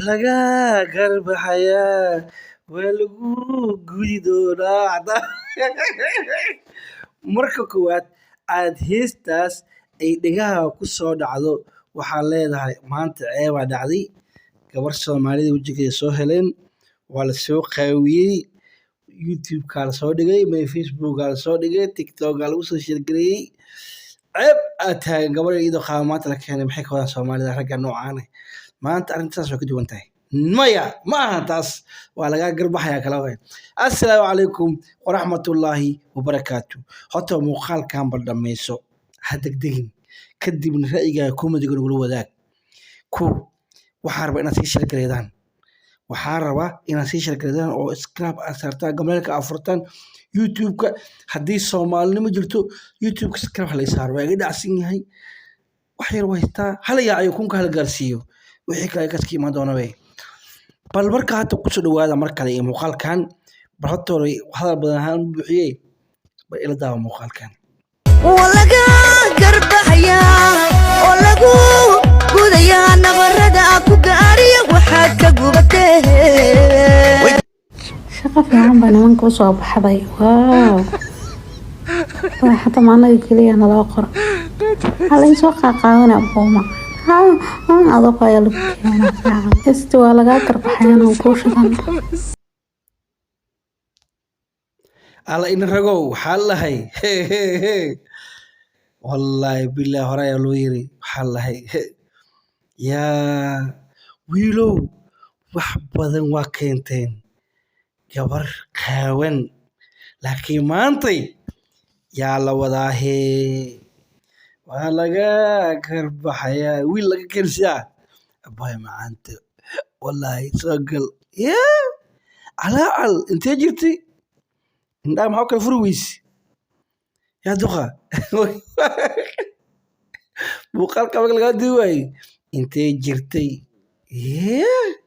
Laga garbaxayaa, waa lagu gudi doonaa. Marka koowaad aad heestaas ay dhegaha ku soo dhacdo, waxaa leedahay maanta ceebaa dhacday. Gabar Soomaalida wejigeeda soo heleen, waa la soo qaawiyey, YouTube-kaa la soo dhigay, Facebook-gaa la soo dhigay, TikTok-gaa lagu soo share-gareeyey. Ceeb aad taagan, gabar iyadoo qaaba maanta la keenay. Maxay ka wadaan Soomaalida ragga noocaan ah? Maanta arrintaas way ka duwan tahay. Maya, ma aha taas, waa lagaa garbaxayaa kala way. Assalaamu calaykum waraxmatullaahi wabarakaatu. Horta muuqaalkan bal dhammayso, ha degdegin, kadibna ra'yigaaga comment-iga nagula wadaag. Kow, waxaan rabaa inaad sii share-gareedaan, waxaan rabaa inaad sii share-gareedaan oo subscribe aad saartaan, gambaleelka aad furtaan YouTube-ka. Haddii Soomaalinimo jirto, YouTube-ka subscribe hala saaro, waa iga dhacsan yahay. Wax yar waa haystaa, hala yaaciyo, kunka hala gaarsiiyo, wixii kale kaska imaan doona be. Bal marka hadda kusoo dhawaada mar kale iyo muuqaalkan. Bal horta hore hadal badan ahaan buuxiyey, bal ila daawa muuqaalkan. Waa laga garbaxayaa oo lagu gudayaa nabarada ku gaadhiya waxaad ka gubatee. Shaqo fiican baa nimanka usoo baxday. Waaw, waa xataa maanaga keliya naloo qoro. Waxaa lain soo qaaqaawana buuma adoog ayaa lagu keenaa fiican. Hesti waa lagaa garbaxayan oo kuu shidan. Alla ina ragow, waxaa lahay, wallaahi billahi, hore ayaa loo yiri, waxaa lahay, yaa wiilow, wax badan waa keenteen gabar qaawan, laakiin maantay yaa la wadaa hee, waa laga garbaxayaa. Wiil laga keensiyaa, abbaay macaanta, wallaahi soo gal, yaa calaacal, intee jirtay? Indhaha maxaa u kala furi weyse? Yaa duqa, muuqaalka marka lagaa duubi waayey, intee jirtay? Yee,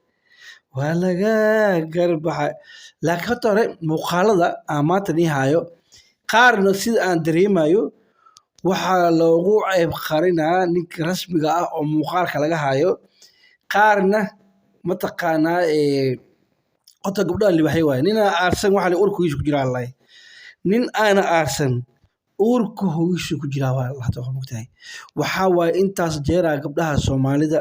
waa laga garbaxa. Laakiin horta hore muuqaalada aan maanta nii hayo qaarna, sida aan dareemayo, waxaa loogu ceeb qarinaa ninka rasmiga ah oo muuqaalka laga hayo. Qaarna mataqaanaa, horta gabdhaha libaxyo waaye. Nin aan aarsan waxa la uurka hooyadiisa ku jiraa wallahi. Nin aana aarsan uurka hooyadiisa ku jiraa waa la hadda mogtahay. Waxaa waaye intaas jeeraa gabdhaha Soomaalida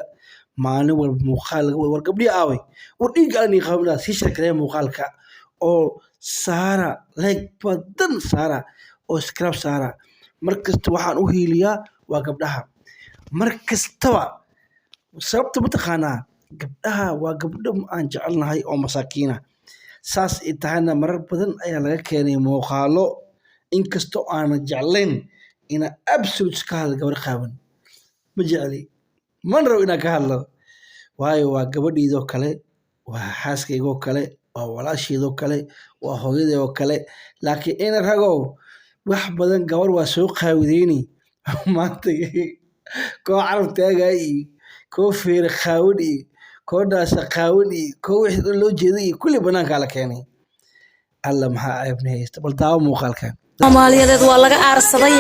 maalin walba muuqaal laga wado. War gabdhihii aaway? War dhiigga aan qabnaa, sii share-gareeya muuqaalka oo saara like badan, saara oo subscribe saara. Mar kasta waxaan u hiiliyaa waa gabdhaha mar kastaba. Sababta mataqaanaa? Gabdhaha waa gabdho aan jecelnahay oo masaakiina. Saas ay tahayna, marar badan ayaa laga keenay muuqaalo, inkastoo aanan jeclayn inaan absolute ka hadlo gabar qaawan. Ma jecli, mana rabo inaan ka hadlo, waayo waa gabadhiidoo kale, waa xaaskaygoo kale, waa walaashaydoo kale, waa hooyaday oo kale. Laakiin ina ragow, wax badan gabar waa soo qaawideyni. Maanta koo carab taagay iyo koo feere qaawan iyo koo dhaasa qaawan iyo koo wixii dhan loo jeeday iyo kulli banaankaa la keenay. Alla maxaa ceebna haysta! Bal daawo muuqaalkan. Soomaaliyadeed waa laga aarsaday.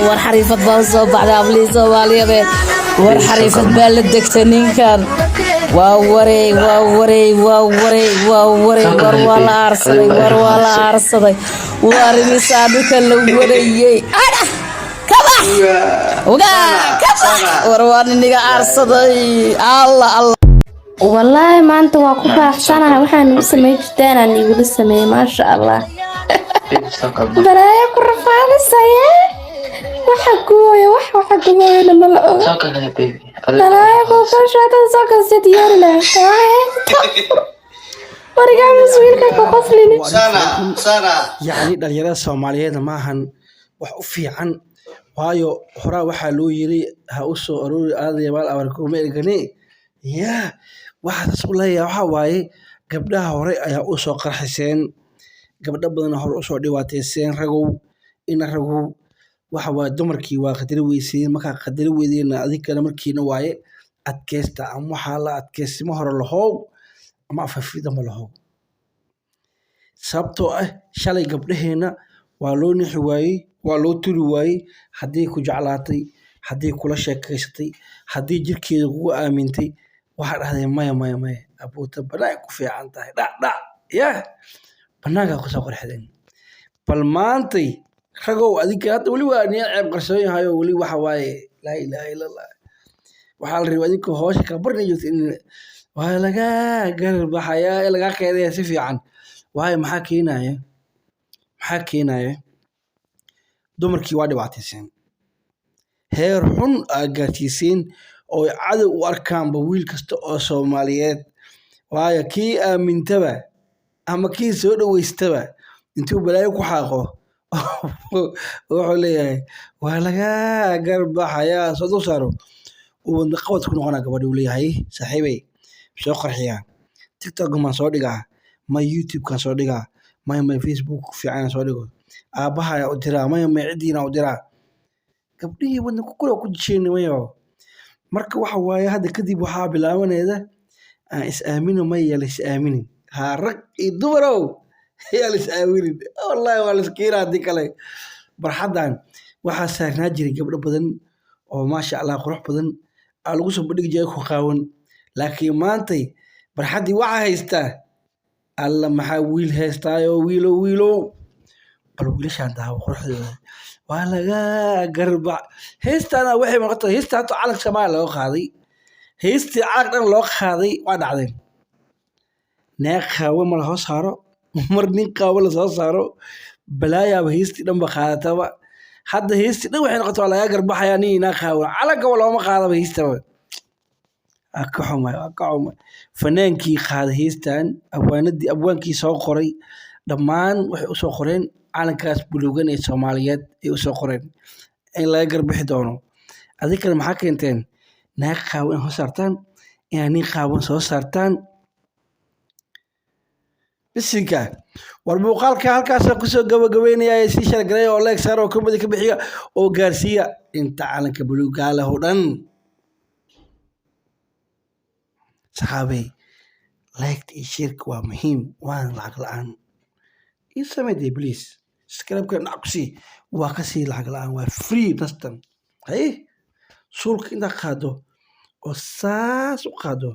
War xariifad baa usoo baxday ablihii Soomaaliyadeed. War xariifad baa la degtay ninkan. Waa warey, waa warey, waa warey, waa warey. War waa la aarsaday, war waa la aarsaday. War imisaa dhulka la warayey? Kabax ugaa, kabax. War waa niniga aarsaday. Allah, Allah. Wallaahi maanta waa ku faraxsanahay. Waxaan igu samey jirtaan aan igula sameeyey, maasha Allah. Balaayo ku rafaadisaya, waxa gubaya, wax waxa gubayana ma la oga. Balaayo kuukashaatan soo kasta diyaari lahaa warigaa mas-uulka ku qoslini. Yacni dhalinyarada Soomaaliyeedna maahan wax u fiican, waayo horaa waxaa loo yiri, ha u soo aroori aadaya maal abar kuma ergane. Yaa waxaas u leeyahay? Waxaa waaye gabdhaha hore ayaa u soo qarxiseen, gabdho badan hore usoo dhibaateyseen. Ragow, ina ragow, waxa waaye dumarkii waa qadari weyseen. Markaa qadari weydeenna, adinkana markiina waaye adkeysta, ama waxaa la adkeysimo hore lahow ama afafidama lahow. Sababtoo ah shalay gabdhaheenna waa loo nixi waayey, waa loo turi waayey. Haddii ku jeclaatay, haddii kula sheekaysatay, haddii jirkeeda kugu aamintay. Waxaa dhahday, "Maya, maya, maya, abuuta banaanka ku fiican tahay." Dhac dhac ya banaankaa kusoo qorxdeen. Bal maantay ragow, adinka hadda weli waa niya ceeb qarsoon yahayo. Weli waxa waaye, laa ilaaha illa Allah. Waxaa la rabay adinka hoosha kala barna joogta in waa laga garbaxayaa ee lagaa keenaya si fiican. Waayo, maxaa keenaya? Maxaa keenaya? Dumarkii waa dhibaatayseen, heer xun aa gaarsiiseen oo ay cadow u arkaanba wiil kasta oo Soomaaliyeed. Waayo, kii aamintaba ama kii soo dhaweystaba, intuu balaayo ku xaaqo, wuxuu leeyahay, "Waa laga garbaxayaa." Soo dul saaro, uu wadna qabad ku noqonaa gabadhi. Uu leeyahay, "Saaxiibey, soo qarxiyaa, TikTok maan soo dhigaa, ma YouTube-kaan soo dhigaa? Maya, may, Facebook fiican soo dhigo, aabbaha u diraa, maya, may, ciddiina u diraa." Gabdhihii wadna ku kula ku jisheen mayo. Marka waxa waaye, hadda kadib waxaa bilaabanayda aan is aamino. Maya, la is aaminin. Haa, rag iyo dumarow, yaa la is aaminin. Wallahi waa la iskiinaa. Haddii kale barxaddan waxaa saarnaa jiray gabdho badan oo maasha Allah qurux badan aa lagu soo bandhigi jiray ku qaawan, laakiin maantay barxaddii waxaa haystaa alla maxaa wiil haystaayo. Wiilow, wiilow, bal wiilashaan daawo quruxdooda. Waa laga garbac. Heestaana waxay noqotay heesta hata calanka Soomaaliya looga qaaday. Heestii calanka dhan loo qaaday waa dhacday. Naag qaawan ma la soo saaro, mar nin qaawan la soo saaro, balaayaaba heestii dhan ba qaadataba. Hadda heestii dhan waxay noqotay waa laga garbaxayaa nin iyo naag qaawan. Calankaba looma qaadaba heestaba. Waa ka xumay, waa ka xumay. Fanaankii qaaday heestan, abwaanadii, abwaankii soo qoray, dhammaan waxay usoo qoreen calankaas buluugan ee Soomaaliyeed ay usoo qoreen in laga garbixi doono. Adinkana maxaa keenteen? Naag qaawan in soo saartaan, inaad nin qaawan soo saartaan. Bisinka! War muuqaalka halkaasaan kusoo gabagabeynaya. Sii share gareeya oo like saar oo comment ka bixiya oo gaarsiiya inta calanka buluugaa leh oo dhan. Saxaabey, like iyo share-ka waa muhiim, waana lacag la-aan. Ii samee dee, please. Subscribe-ka dhac ku sii, waa ka sii lacag la-aan, waa free. Nastan haye, suulka intaad qaado oo saas u qaado.